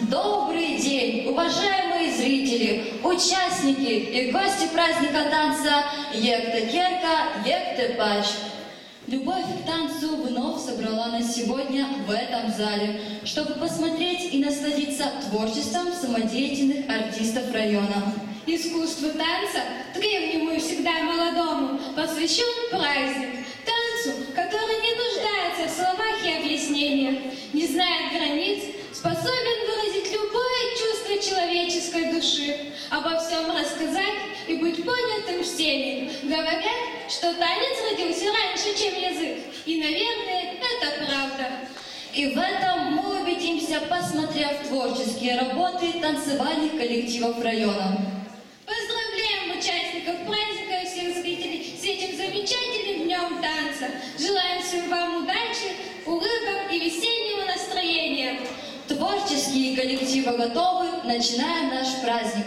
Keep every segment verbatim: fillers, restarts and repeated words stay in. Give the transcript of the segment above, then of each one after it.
Добрый день, уважаемые зрители, участники и гости праздника танца «Эг тэ керка, эг тэ пач». Любовь к танцу вновь собрала нас сегодня в этом зале, чтобы посмотреть и насладиться творчеством самодеятельных артистов района. Искусству танца, древнему и всегда молодому, посвящен праздник. Танцу, который не нуждается в словах и объяснениях, не знает границ, способен выразить любое чувство человеческой души, обо всем рассказать и быть понятым всеми. Говорят, что танец родился раньше, чем язык. И, наверное, это правда. И в этом мы убедимся, посмотрев творческие работы танцевальных коллективов района. Поздравляем участников праздника и всех зрителей с этим замечательным днем танца. Желаем всем вам удачи, улыбок и весеннего настроения. Творческие коллективы готовы. Начинаем наш праздник.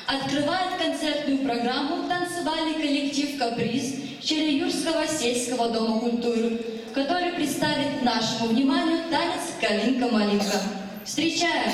Открывает концертную программу танцевальный коллектив «Каприз» Череюрского сельского дома культуры, который представит нашему вниманию танец «Калинка-малинка». Встречаем!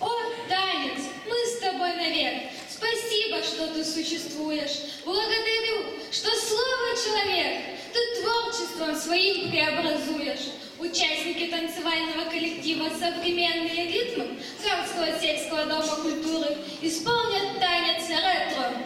О, танец, мы с тобой навек. Спасибо, что ты существуешь. Благодарю, что слово «человек» ты творчеством своим преобразуешь. Участники танцевального коллектива «Современные ритмы» Камского сельского дома культуры исполнят танец ретро.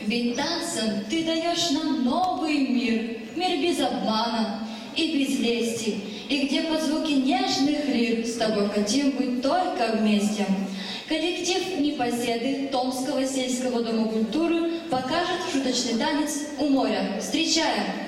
Ведь танцем ты даешь нам новый мир, мир без обмана и без лести, и где под звуки нежных лир с тобой хотим быть только вместе. Коллектив «Непоседы» Томского сельского дома культуры покажет шуточный танец «У моря». Встречаем!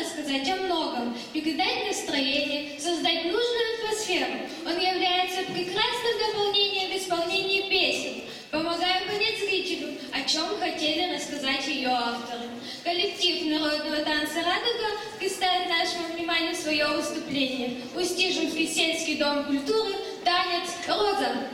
рассказать о многом, передать настроение, создать нужную атмосферу. Он является прекрасным дополнением в исполнении песен, помогая понять зрителю, о чем хотели рассказать ее авторы. Коллектив народного танца «Радуга» представит нашему вниманию свое выступление. Устижевский сельский дом культуры, танец «Роза».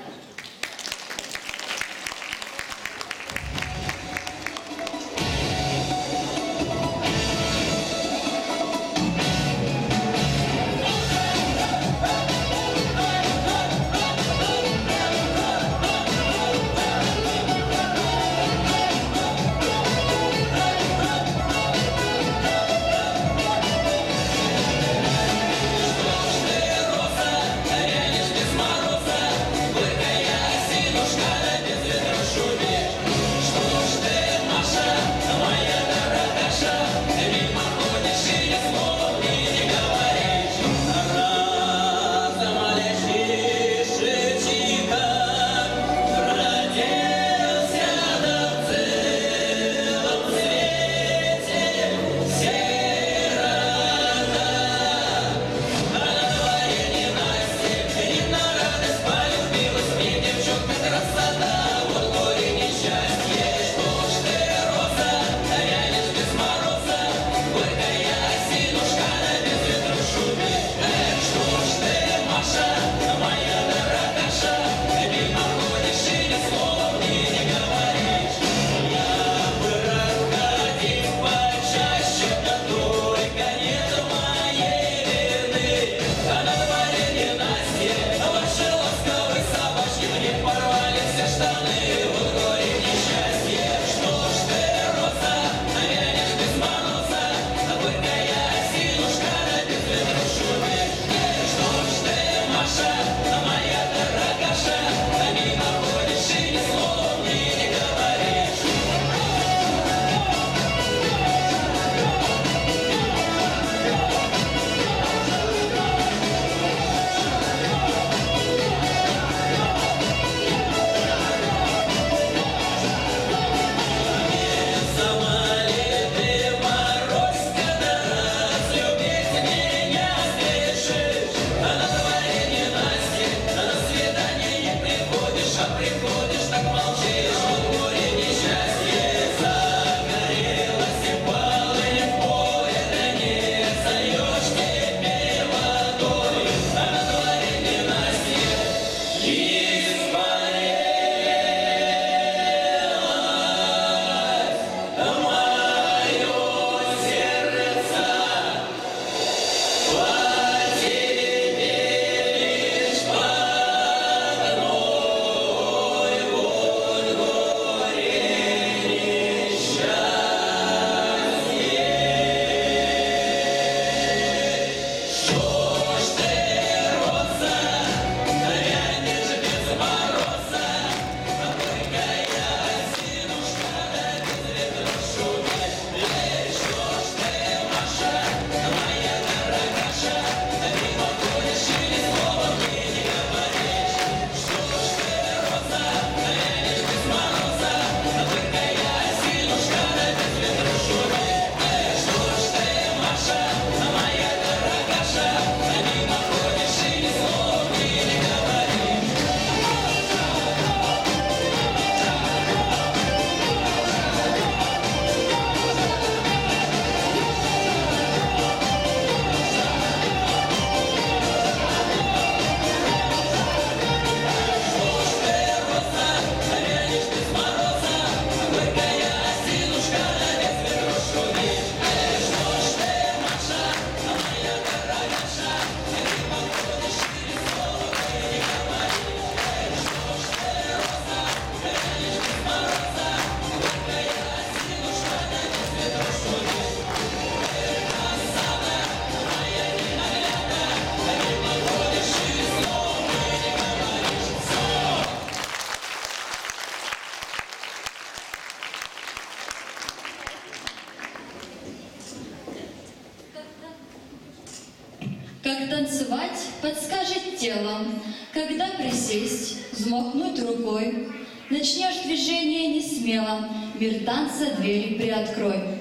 Как танцевать, подскажет тело. Когда присесть, взмахнуть рукой. Начнешь движение не смело, мир танца двери приоткрой.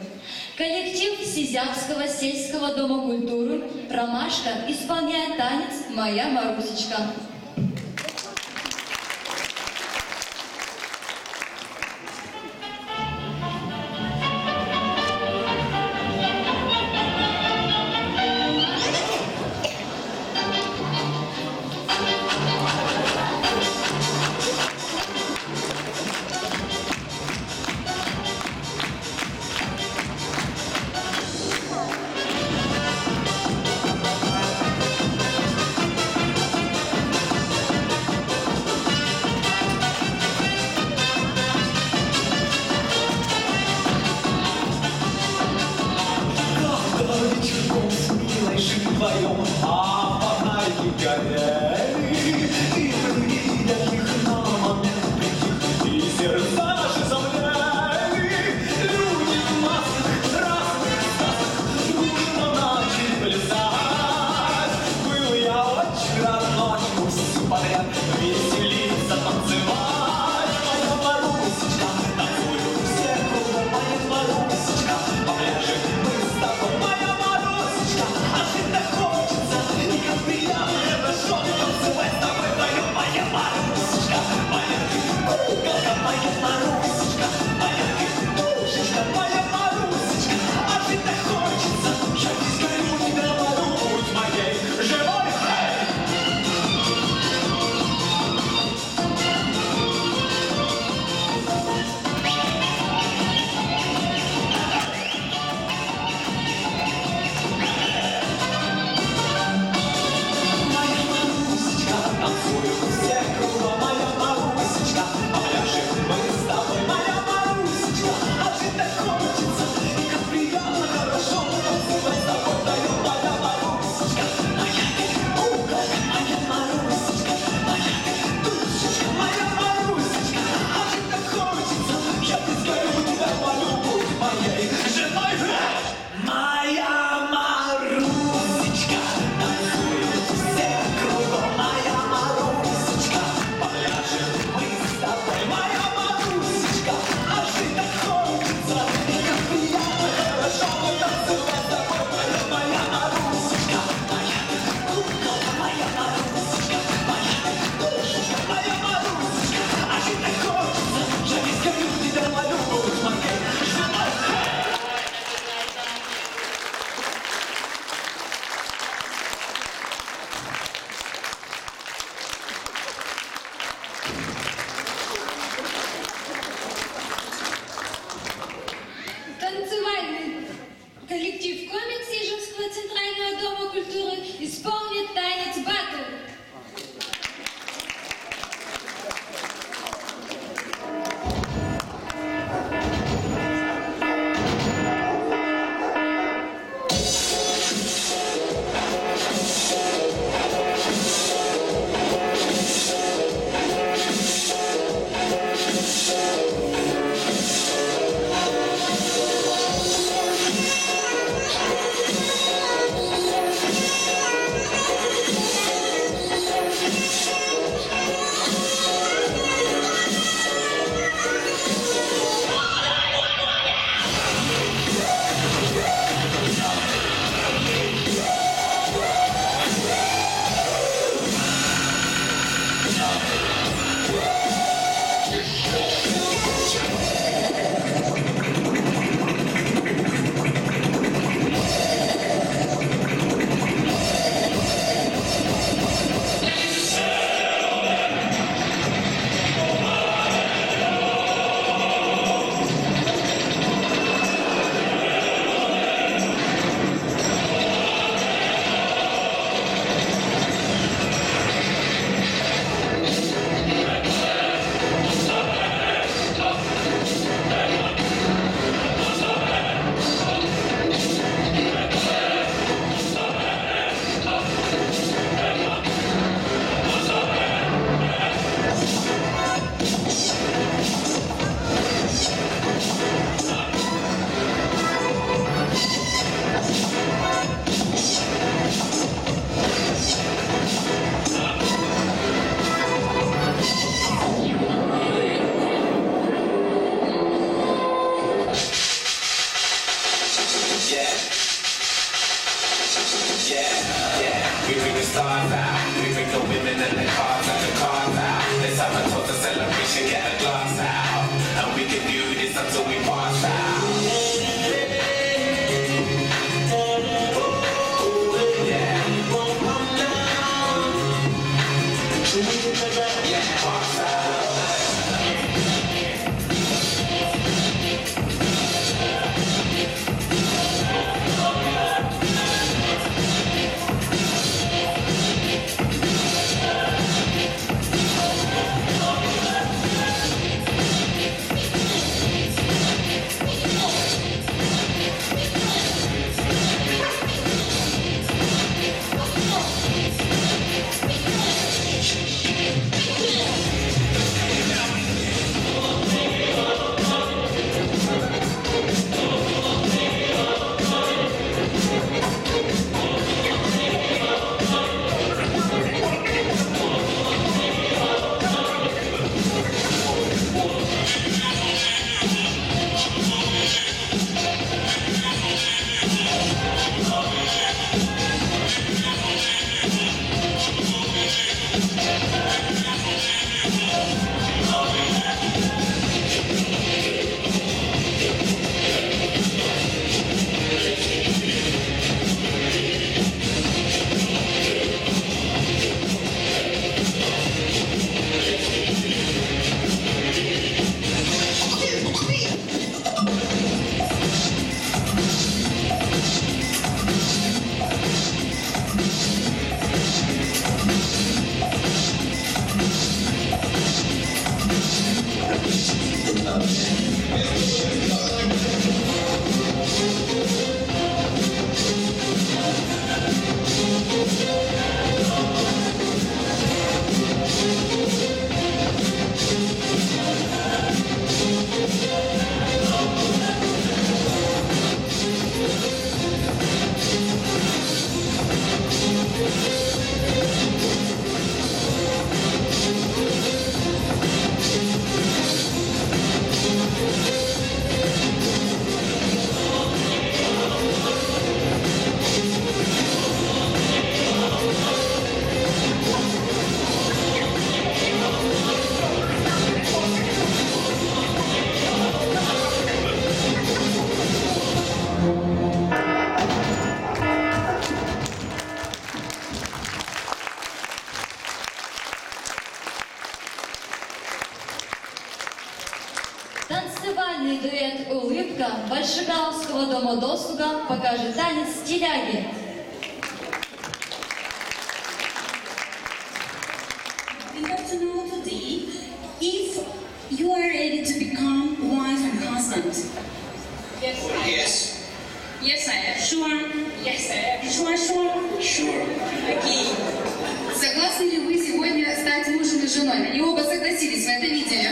Коллектив Сизявского сельского дома культуры «Ромашка» исполняет танец «Моя Марусечка». Когда вечерком с милой вдвоем, а фонарики горели, и мы, видя их, на момент притихли, и сердца наши замлели. Люди в масках, разных сказках дружно начали плясать. Был я очень рад ночью всю подряд веселиться, танцевать. Моя Марусечка, танцуют все кругом, моя Марусечка. По пляжу мы с тобой, моя Марусечка. А жить так хочется, и как приятно это, что Yeah, yeah. We bring the stars out. We bring the women and the cars and the cars out. Let's have a toast, a celebration, get a glass out. And we can do this until we pass out. Yeah. Yeah, pass out. Танцевальный дуэт «Улыбка» Большегауского дома досуга покажет танец стиляги. We have to know today if you are ready to become wife and husband. Yes. Yes. Yes, I am. Sure. Yes, I am. Sure, sure. Sure. Окей. Согласны ли вы сегодня стать мужем и женой? Они оба согласились, вы это видели.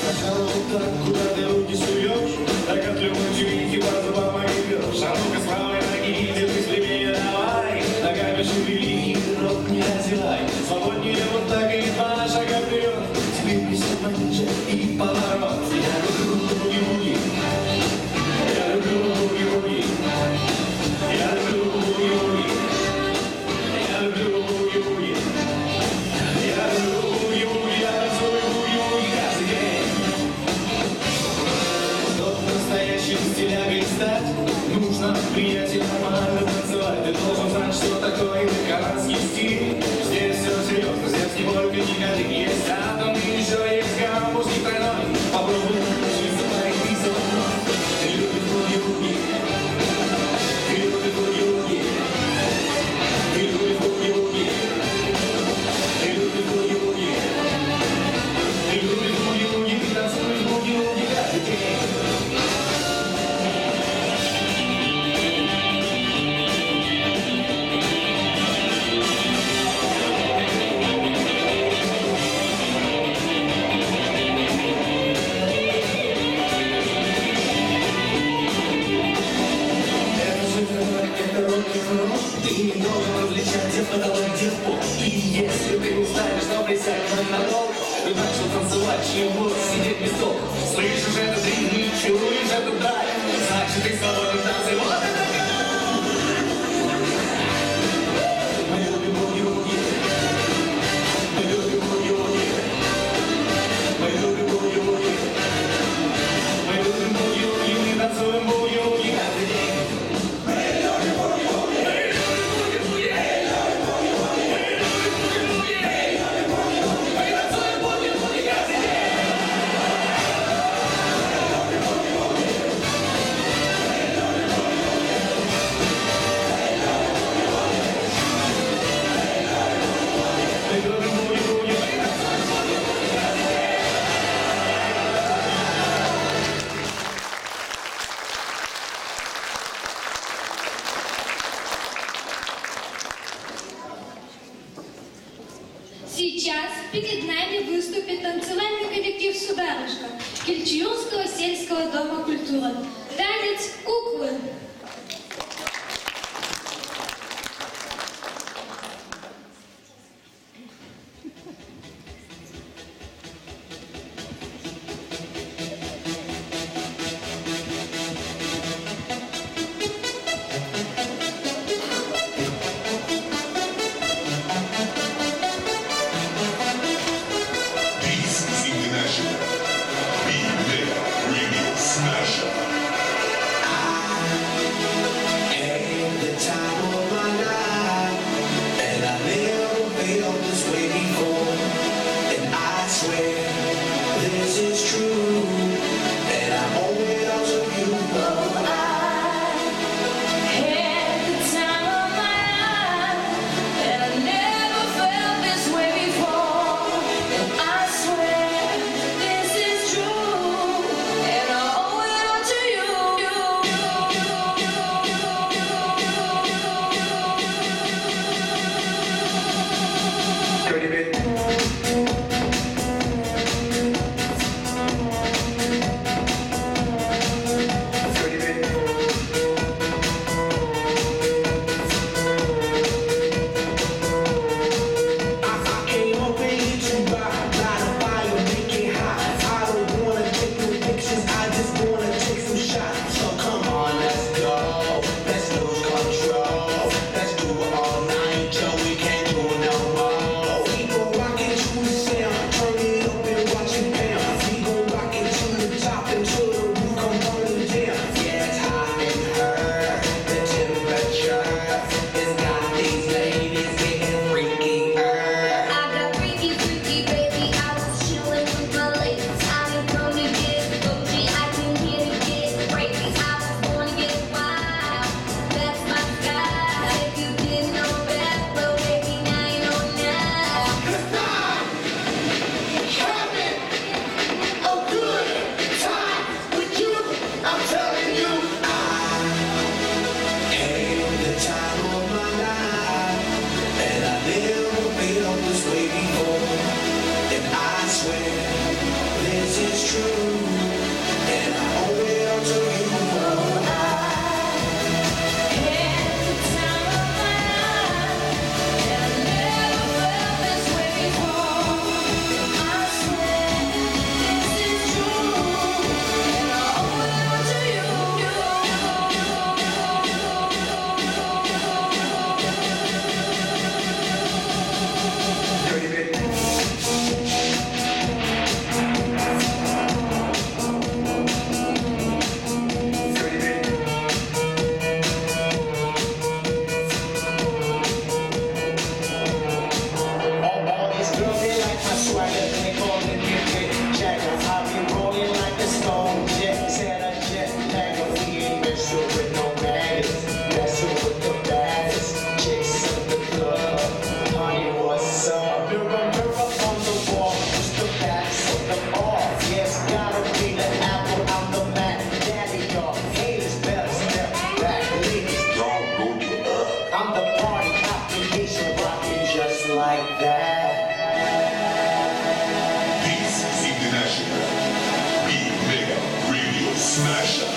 Сначала вот так куда-то руки суешь, так от любой чуйки по зубам огребешь. А ну-ка с правой ноги держись левее, давай. Ногами шевели и рот не разевай. Свободнее вот так и два шага вперед. Теперь присядь пониже и поворот. Я люблю буги-буги. Я люблю буги-буги. Я люблю буги-буги. Я люблю буги-буги. Я люблю буги-буги. Я танцую буги-буги каждый день. Чтоб настоящим стилягой стать, нужно принять и нормально танцевать. Ты должен знать, что такое канадский стиль. Здесь все серьезно, здесь не только не кадык. Есть атом и еще есть гамбургский тройной. Попробуй научиться парить со мной. Ты любишь буги-вуги. Ты любишь буги-вуги. Ты любишь буги-вуги. Ты любишь буги-вуги. Ты любишь буги-вуги. Ты танцуешь буги-вуги каждый день. Русского сельского дома культуры. Танец куклы. This is international. Big Mega Radio Smasher. I had the time of my life, and I never felt this way before. And I swear this is true, and I owe it all to you. Oh, I had the time of my life, and I never felt this way before. And I swear this is true, and I owe it all to you. This is international. Big Mega Radio Smasher.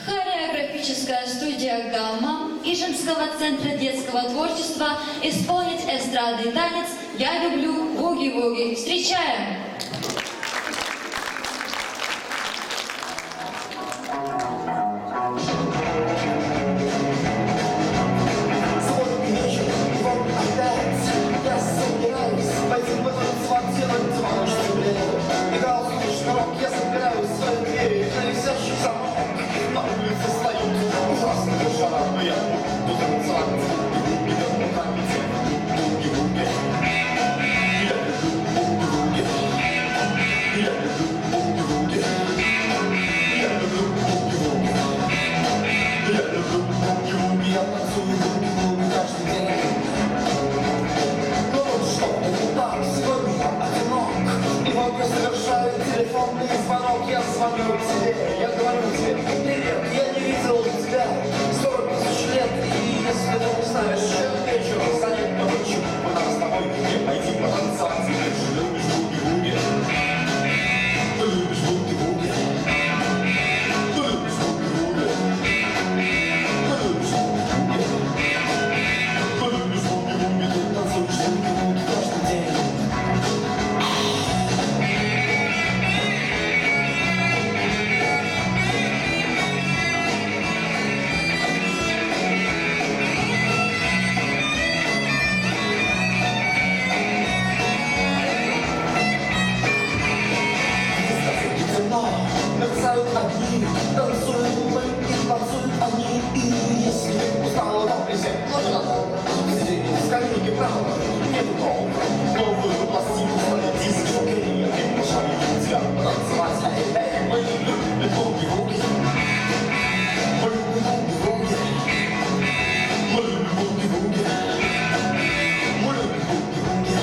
Хореографическая студия «Гамма» Ижемского центра детского творчества исполнит эстрадный танец «Я люблю буги-вуги». Встречаем! Я звоню тебе, я говорю тебе: «Привет, я не видел тебя сорок тысяч лет, и если ты не знаешь, чем вечер занят ночью, у нас с тобой не пойти потанцевать, ты же любишь буги-вуги». Ты любишь буги-вуги. Ты любишь буги-вуги. Ты любишь буги-вуги. Ты любишь буги-вуги, ты танцуешь буги-вуги каждый день. Мерцают огни, танцуем мы и танцуют они. И если устала, то присядь, ложи на пол. Сиденье, скамейки, право, нету ног. Новую пластинку ставит диск жокей. Приглашаю тебя танцевать. Эй, эй, мы любим буги-вуги. Мы любим буги-вуги. Мы любим буги-вуги. Мы любим буги-вуги.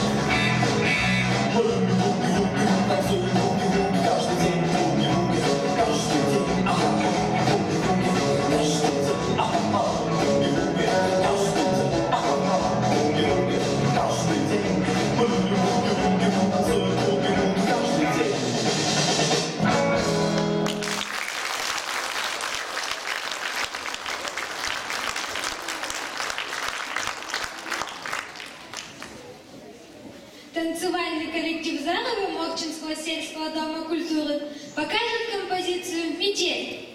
Мы любим буги-вуги. Мы танцуем буги-вуги каждый день. Буги-вуги каждый день. Ага. Буги-вуги каждый день. Ага. Танцевальный коллектив Заровы Мокчинского сельского дома культуры покажет композицию «Метель».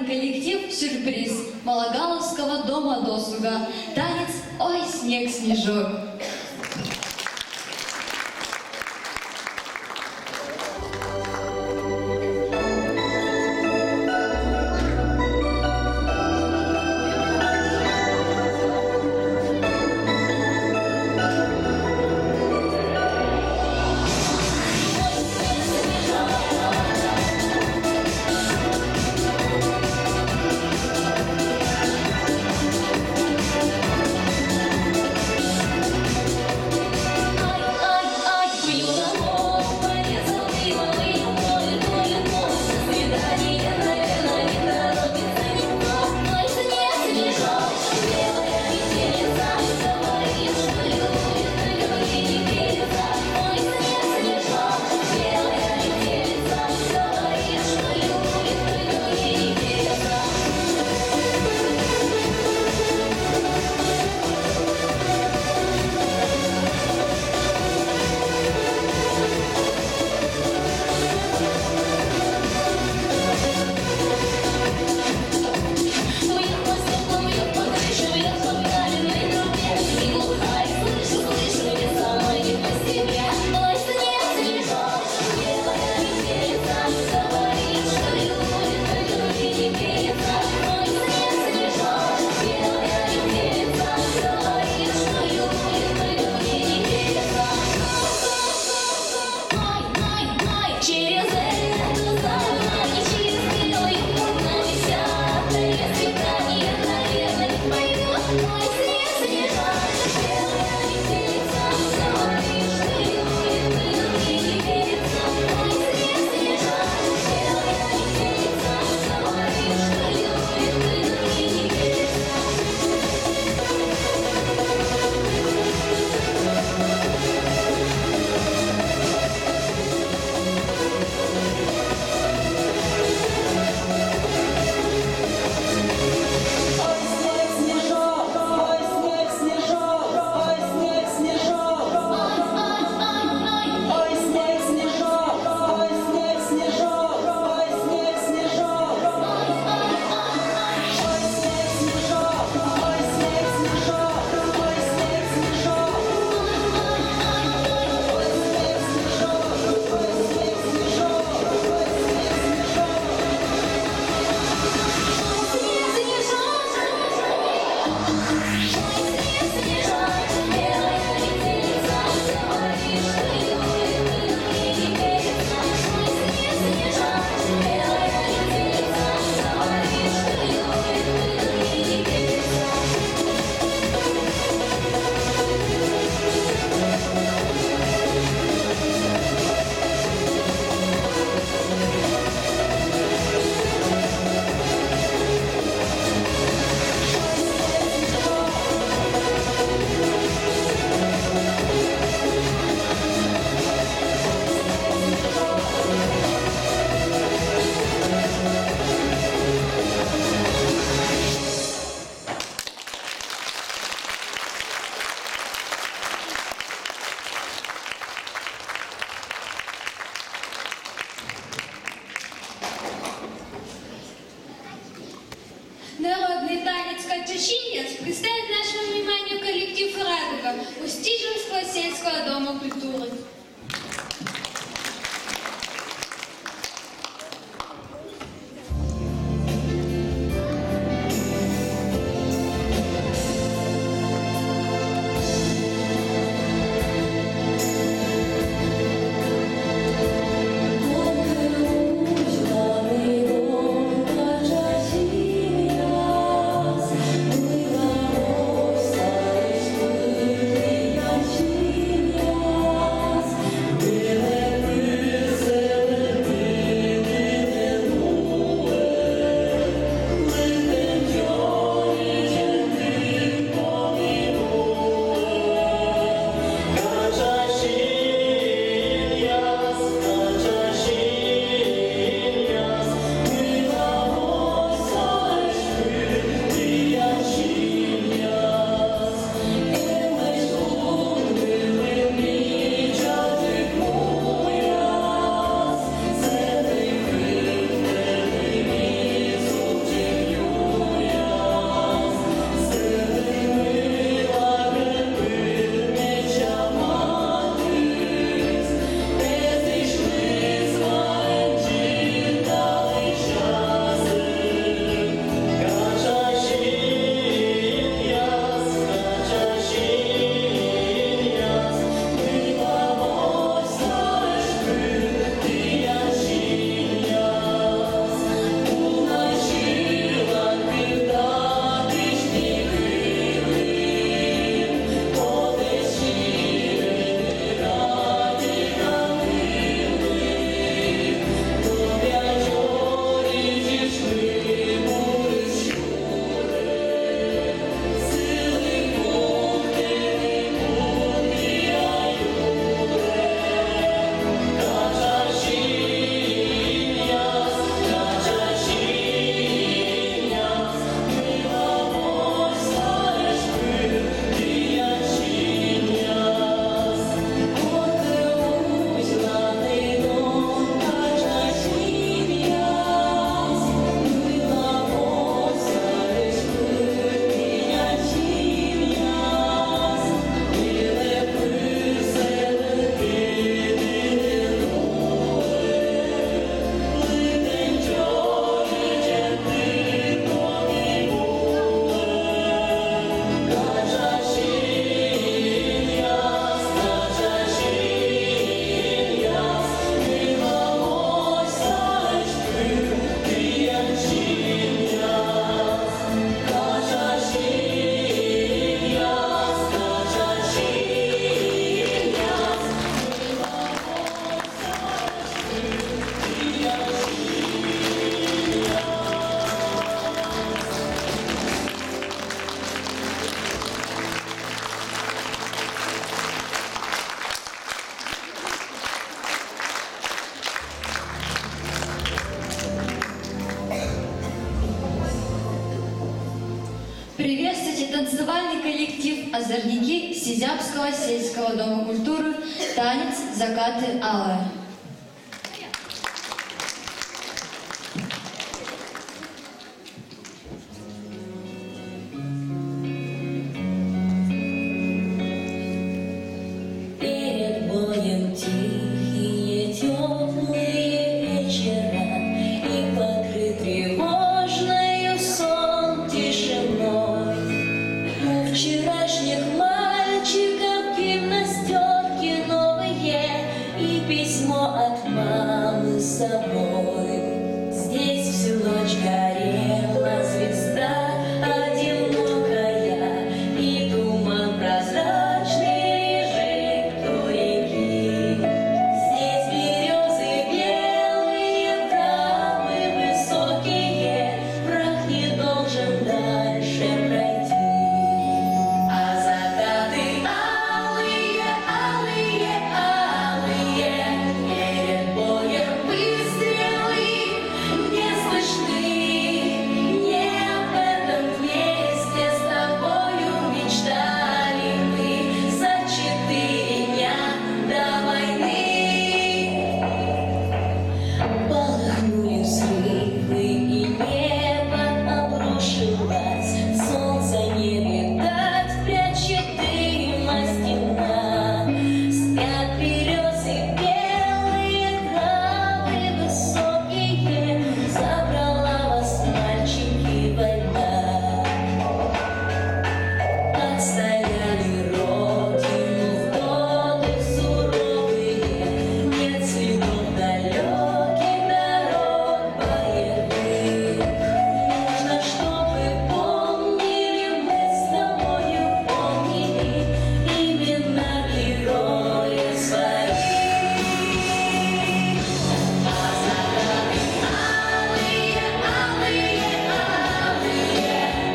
Коллектив «Сюрприз» Малагаловского дома досуга. Танец «Ой, снег, снежок». Народный танец «Качачинец» представит нашему вниманию коллектив «Радуга» Устижевского сельского дома культуры. Изябского сельского дома культуры танец «Закаты алые». Перед боем тихие тёплые вечера, и покрыт тревожною сон тишиной. У вчерашних мальчиков гимнастёрки новые и письмо от мамы с собой. Здесь всю ночь горела звезда одинокая, и туман прозрачный лежит у реки. Здесь берёзы белые, травы высокие, прах не должен дальше пройти. А закаты алые, алые, алые, перед боем выстрелы не слышны. Не об этом месте с тобою мечтали мы за четыре дня до войны. Полыхнули взрывы, и небо обрушилось. Солнца не видать, прячет дыма стена. Спят берёзы белые, травы высокие. Забрала вас, мальчики, война. Отстояли родину в годы суровые, нет следов далёких дорог боевых. Нужно, чтобы помнили мы с тобою, помнили имена героев своих. А закаты алые, алые, алые,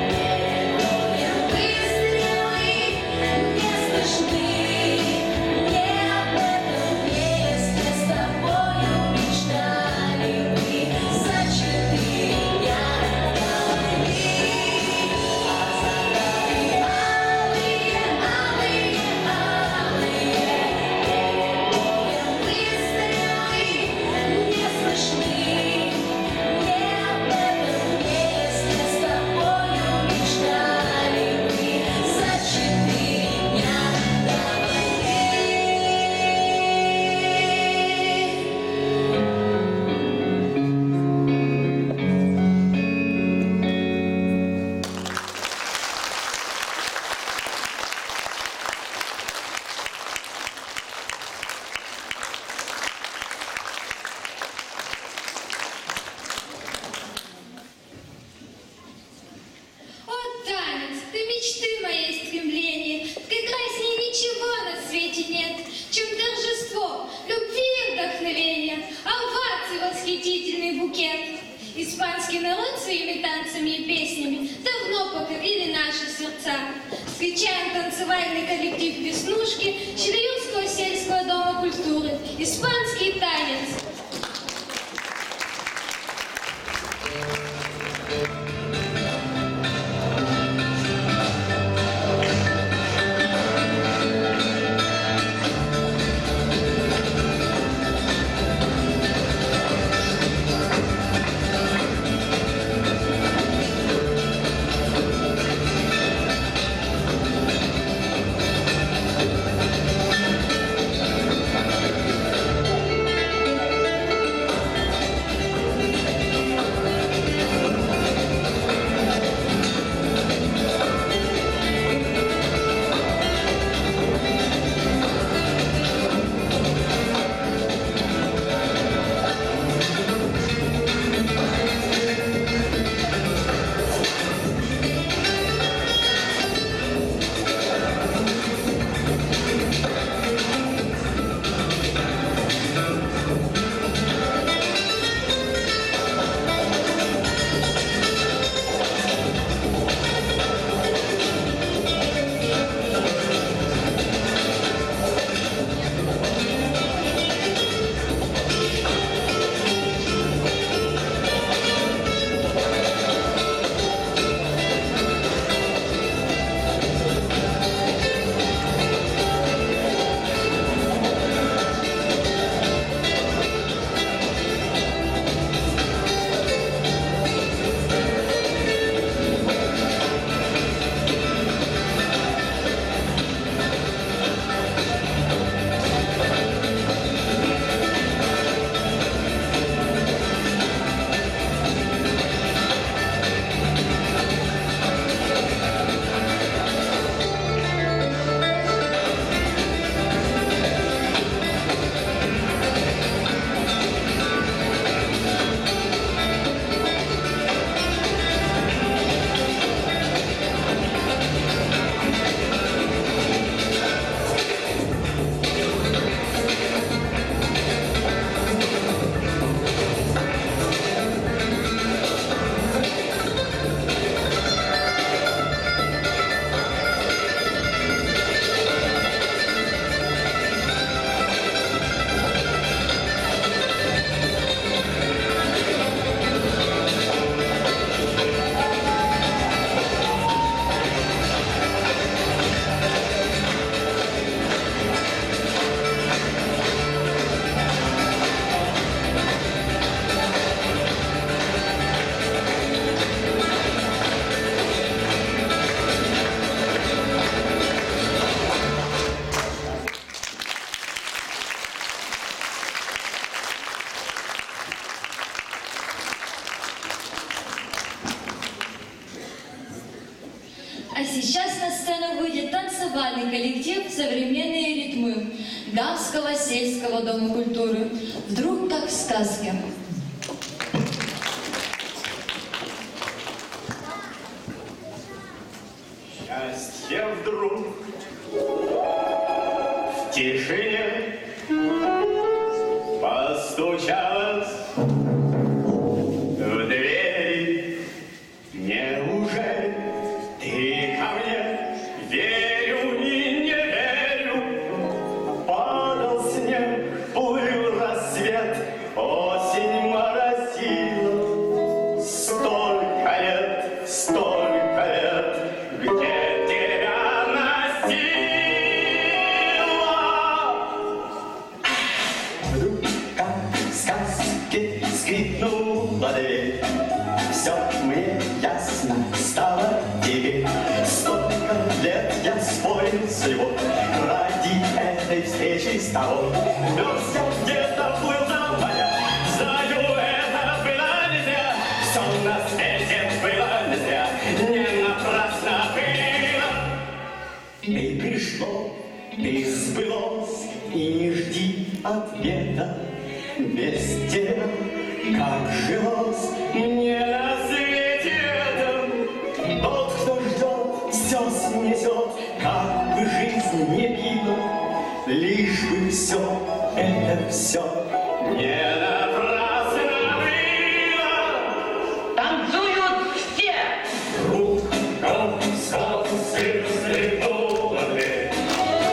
перед боем выстрелы не слышны. Не об этом месте с тобою мечтали мы за четыре дня до войны. А закаты алые, алые, алые, перед боем выстрелы не слышны. Не об этом месте с тобою мечтали мы за четыре дня до войны. О, танец, ты мечты моей стремления, прекрасней ничего на свете нет, чем торжество любви и вдохновения, оваций восхитительный букет. Испанский народ своими танцами и песнями давно покорили наши сердца. Встречаем танцевальный коллектив «Веснушки» Селиюрского сельского дома культуры. Испанский танец. Те современные ритмы Дамского сельского дома культуры. Вдруг как в сказке. Счастье вдруг в тишине постучалось в двери. Неужели ты ко мне? Верю и не верю. Падал снег, плыл рассвет, осень моросила. Столько лет, столько лет, где тебя носила? Вдруг, как в сказке, скрипнула дверь. Все мне ясно стало теперь. Столько лет я спорил с судьбой ради этой встречи с тобой. Вёз я где-то, плыл за моря. Знаю, это было нельзя. Все на свете было нельзя. Не напрасно было. И пришло, и сбылось, и не жди ответа. Без тебя как жилось мне на свете этом. Тот, кто ждет, все снесет, как бы жизнь не била, лишь бы все это все не напрасно было. Танцуют все! Рука в сказ, сыр стрельнула дверь.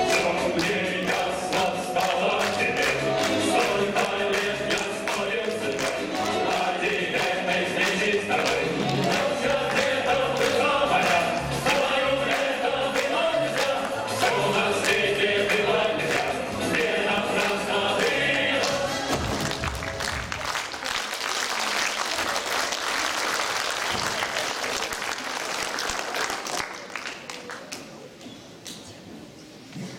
Всё мне ясно стало теперь. Столько лет я спорил с судьбой ради этой встречи с тобой. Всё это было моя, свою это было нельзя. Всё на свете было нельзя. Не напрасно было.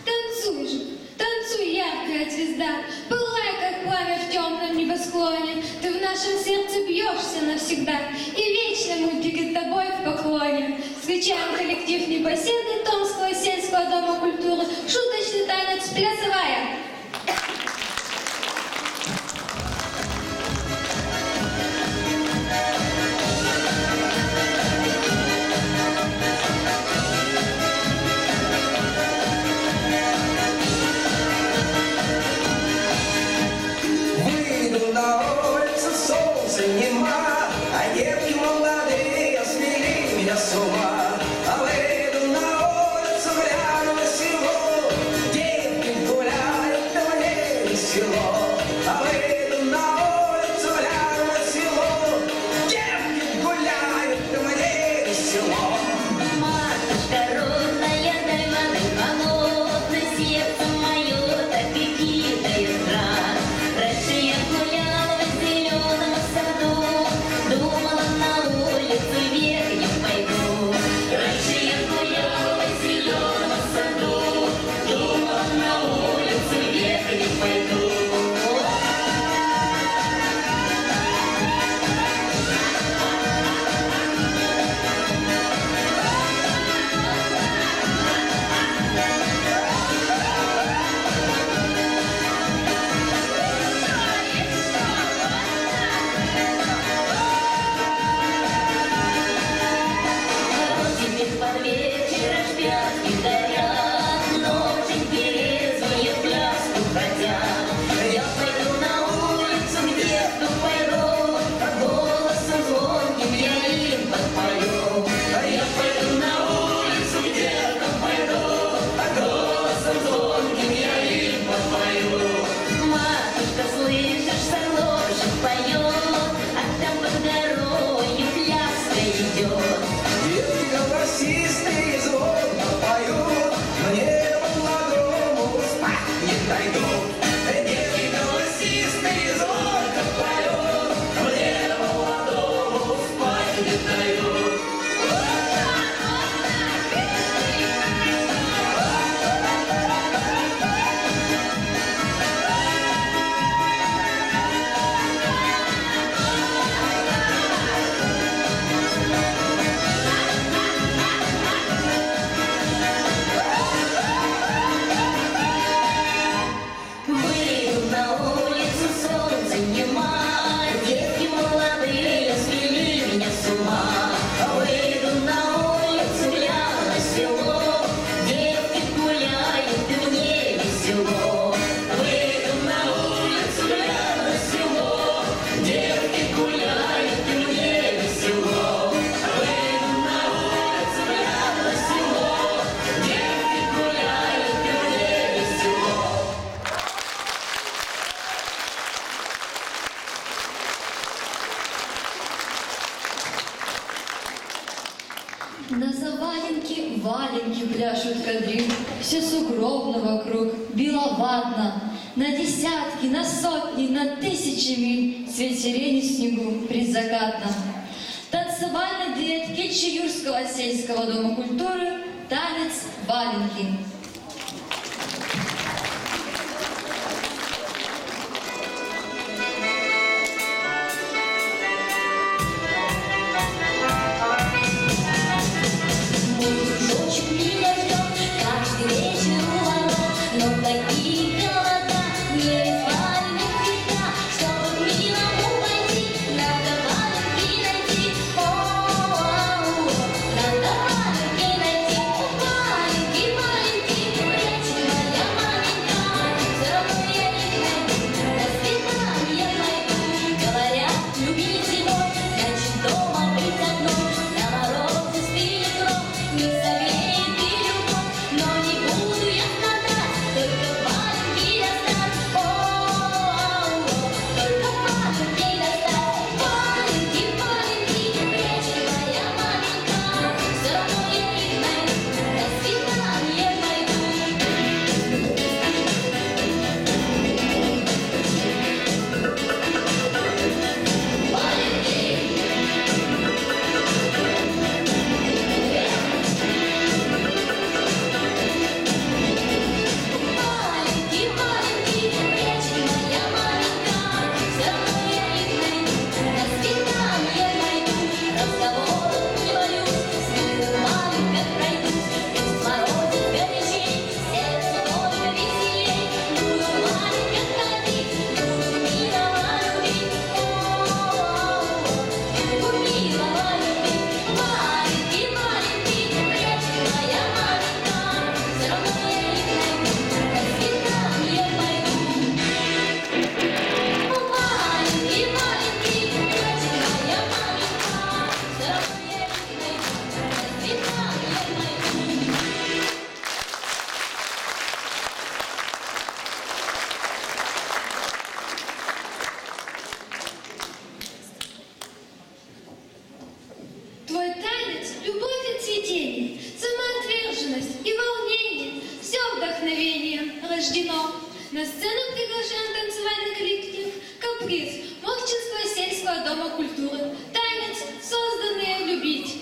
Танцуй же, танцуй, яркая звезда, пылай, как пламя в темном небосклоне. Ты в нашем сердце бьешься навсегда, и вечный мы перед тобой в поклоне. Встречаем коллектив «Непоседы» Томского сельского дома культуры. Шуточный танец «Плясовая». Выйду на улицу, солнце нема, а девки молодые свели меня с ума. А выйду на улицу, гляну на село, девки гуляют, а мне весело. А выйду на улицу, гляну на село, девки гуляют, а мне весело. Матушка родная, дай воды холодной, сердце моё так и кипит жар. Раньше я гуляла в зелёном саду, думала, на улицу век не пойду. Раньше я гуляла в зелёном саду, думала, на улицу век не пойду. Теперь под вечер опять гитарят, ночь перезвонит, пляску хотят. Я пойду на улицу, где кто поет, голосом звонким я им подпою. Я пойду на улицу, где кто поет, голосом звонким я им подпою. Матушка, слышишь, соловьёк поёт, а там под горою пляска идёт. Девки голосистые звонко поют, мне молодому спать не дойдут. Девки голосистые звонко поют, мне молодому спать не дойдут. Ладно, на десятки, на сотни, на тысячи миль свет сирени в снегу предзакатном. Танцевальный дуэт Кильчи-Юрского сельского дома культуры, танец валенки. Твой танец, любовь и цветение, самоотверженность и волнение, все вдохновением рождено. На сцену приглашаем танцевальный коллектив «Каприз» Мохчинского сельского дома культуры. Танец, созданный любить.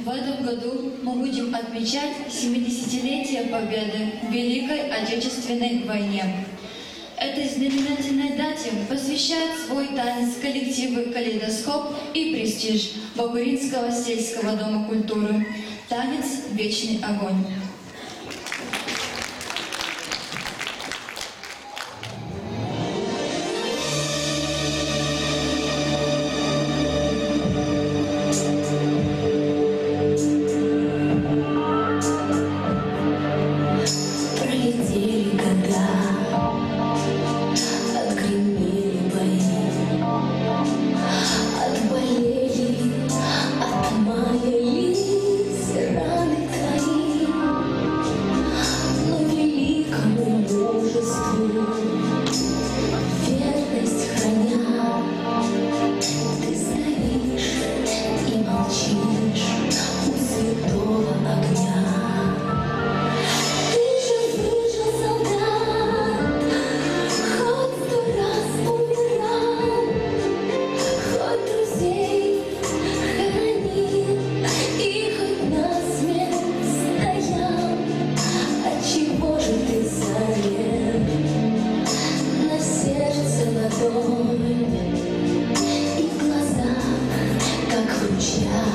В этом году мы будем отмечать семидесятилетие Победы в Великой Отечественной войне. Этой знаменательной дате посвящают свой танец коллективы «Калейдоскоп» и «Престиж» Бакуринского сельского дома культуры. Танец «Вечный огонь». Пролетели года, отгремели бои, отболели, отмаялись раны твои. Но великому мужеству верность храня, ты стоишь и молчишь у святого огня. Ты же выжил, солдат, хоть сто раз умирал, хоть друзей хоронил и хоть насмерть стоял. Отчего же ты замер? На сердце ладонь, и в глазах, как в ручьях,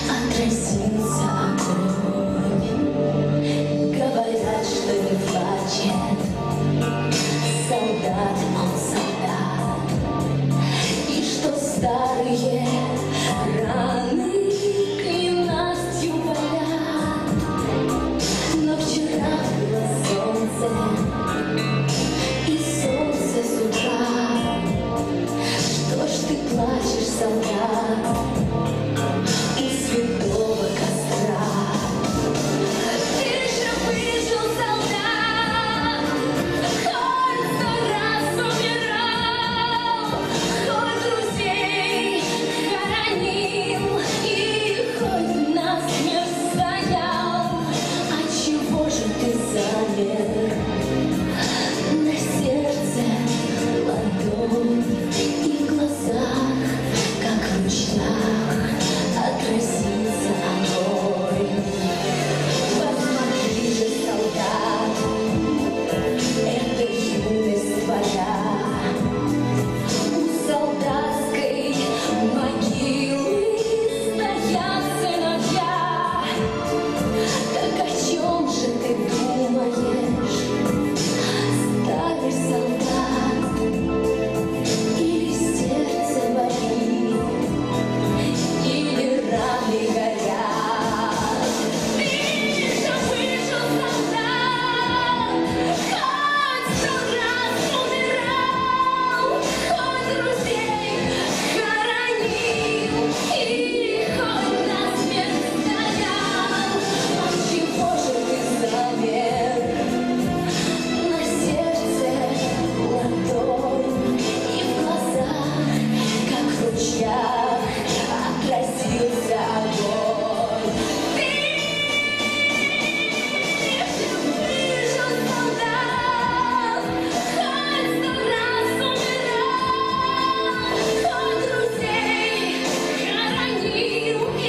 отразился огонь. Говорят, что не плачет солдат, он солдат, и что старые раны ненастью болят. Но вчера было солнце, и солнце с утра. Что ж ты плачешь, солдат, у святого костра? Ты же выжил, солдат, хоть сто раз умирал, хоть друзей хоронил и хоть насмерть стоял. Отчего же ты замер? На сердце ладонь, и в глазах, как в ручьях, отразился огонь. Посмотри же, солдат, это юность твоя. У солдатской могилы стоят сыновья. Так о чем же ты думаешь, старый солдат? Или сердце болит, или раны горят? Ты же выжил, солдат, хоть сто раз умирал, хоть друзей хоронил и хоть насмерть стоял. Отчего же ты замер? На сердце ладонь, и в глазах, как в ручьях, отразился огонь. Ты же выжил, солдат, хоть сто раз умирал, хоть друзей хоронил и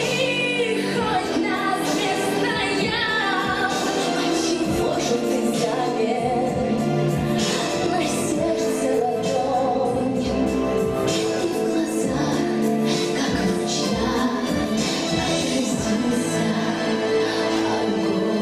хоть насмерть стоял. Отчего же ты замер? На сердце ладонь, и в глазах, как в ручьях, отразился огонь.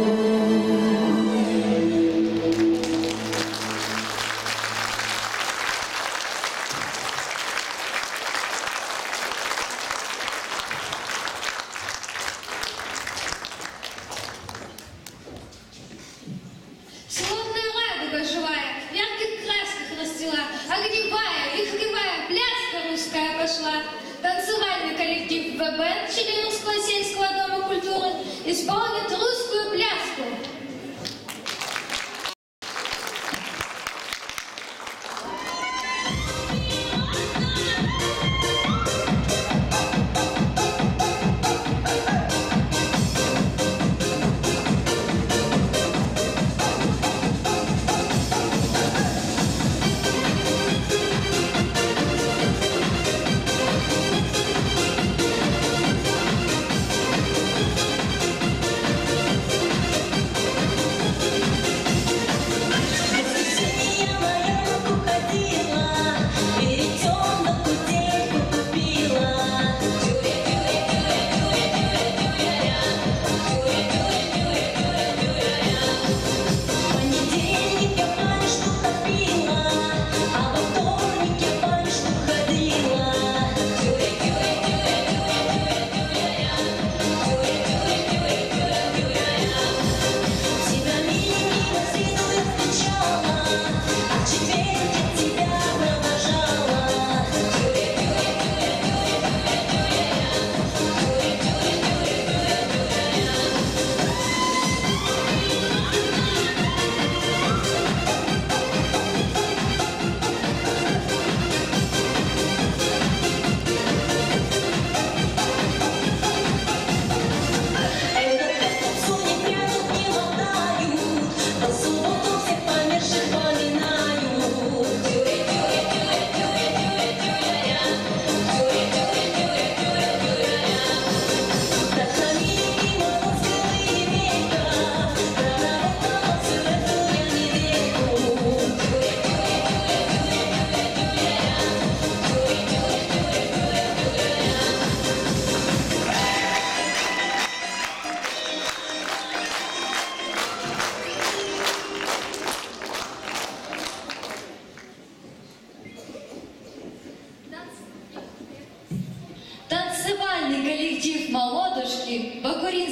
Словно радуга живая, в ярких красках расцвела, огневая, вихревая пляска русская пошла. Танцевальный коллектив В Б Н Челябинского сельского дома культуры исполнит русскую пляску.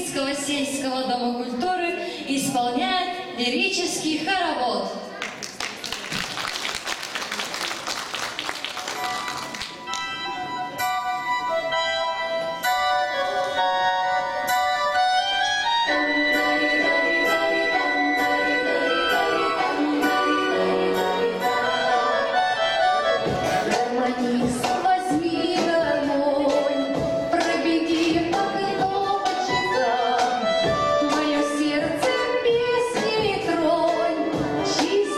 Сельского дома культуры исполняет лирический хоровод. Гармонист, возьми гармонь, пробеги по кнопочкам, моё сердце песней тронь, чистый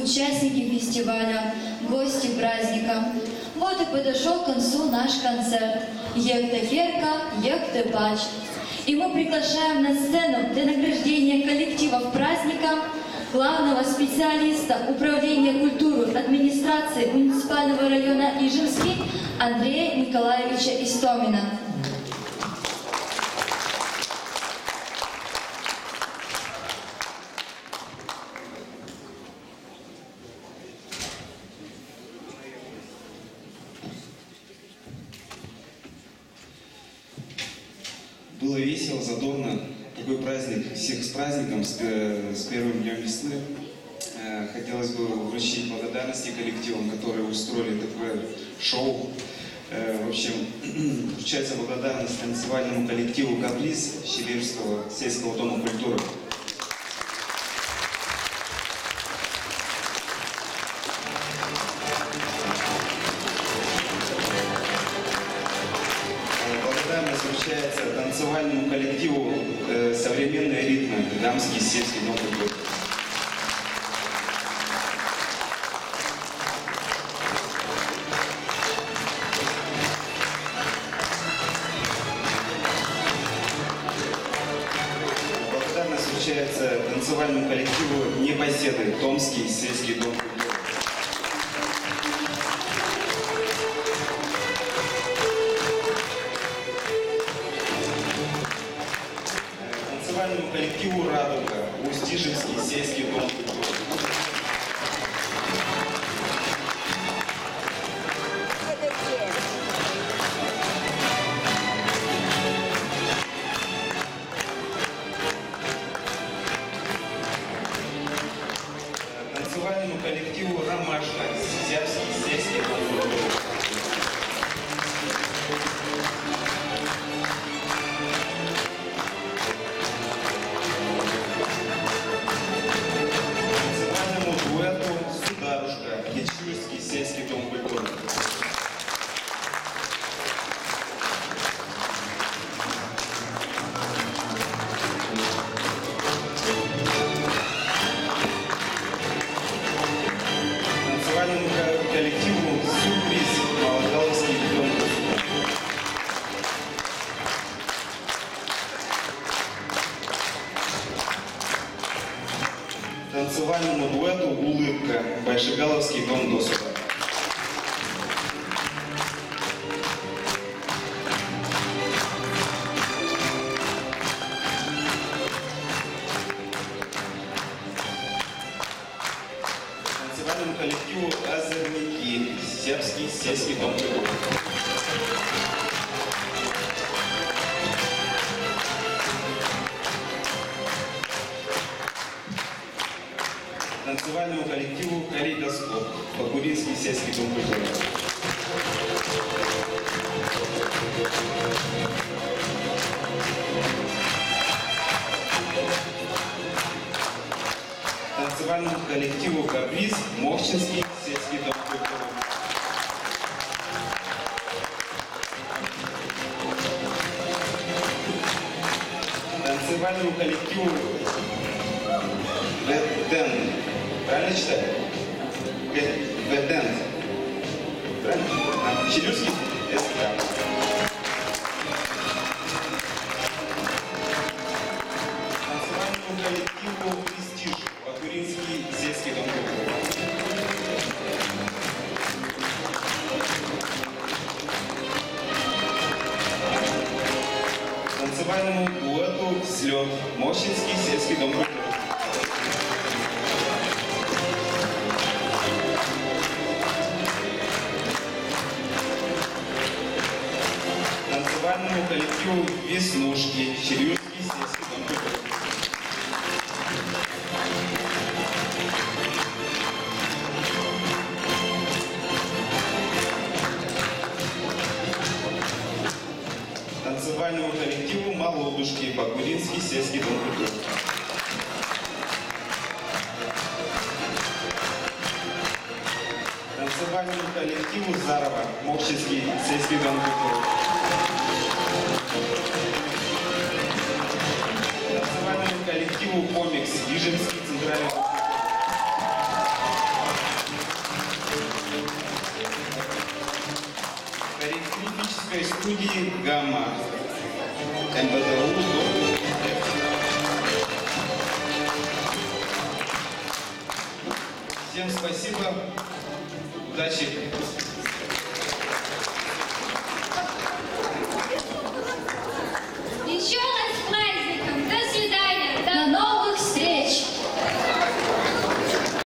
Участники фестиваля, гости праздника. Вот и подошёл к концу наш концерт. Йӧктӧ керка, йӧктӧ пач. И мы приглашаем на сцену для награждения коллективов праздника главного специалиста Управления культуры администрации муниципального района Ижевский Андрея Николаевича Истомина. Было весело, задорно. Такой праздник. Всех с праздником, с, э, с первым днём весны. Э, хотелось бы вручить благодарности коллективам, которые устроили такое шоу. Э, в общем, вручается благодарность танцевальному коллективу «Каприз» Щелевского сельского дома культуры. Благодарность вручается танцевальному коллективу э, «Современные ритмы», Дамский сельский дом культуры. Благодарность вручается танцевальному коллективу «Непоседы», Томский сельский дом культуры. Танцевальному коллективу «Радуга», Усть-Ижевский сельский дом культуры. Танцевальному коллективу «Ромашка», Сизябский сельский дом культуры. Танцевальному дуэту «Сударушка», Кечуйский сельский дом культуры. Танцевальному ко- коллективу «Сюрприз», Малогаловский дом культуры. Танцевальному дуэту «Улыбка», Большегаловский дом досуга. Танцевальному коллективу «Озорники», Сизябский сельский дом культуры. Танцевальному коллективу «Калейдоскоп», Бакуринский сельский дом культуры. Танцевальному коллективу «Каприз», Мохчинский сельский дом культуры. Танцевальному коллективу «Веден». Правильно читаю? Ве- «Веден». Правильно? А, Челюскин? Если да. Танцевальному коллективу «Престиж». Бакуринский сельский дом культуры. Танцевальному дуэту «Взлёт», Морщинский сельский дом культуры. Танцевальному коллективу «Веснушки», Челюскинский сельский дом культуры. Танцевальному коллективу «Молодушки», Бакуринский сельский дом культуры. Танцевальному коллективу «Зарево», Мохчинский сельский дом культуры. Танцевальному коллективу «Комикс», Ижемский центральный дом культуры. М Б Т У. Всем спасибо. Удачи.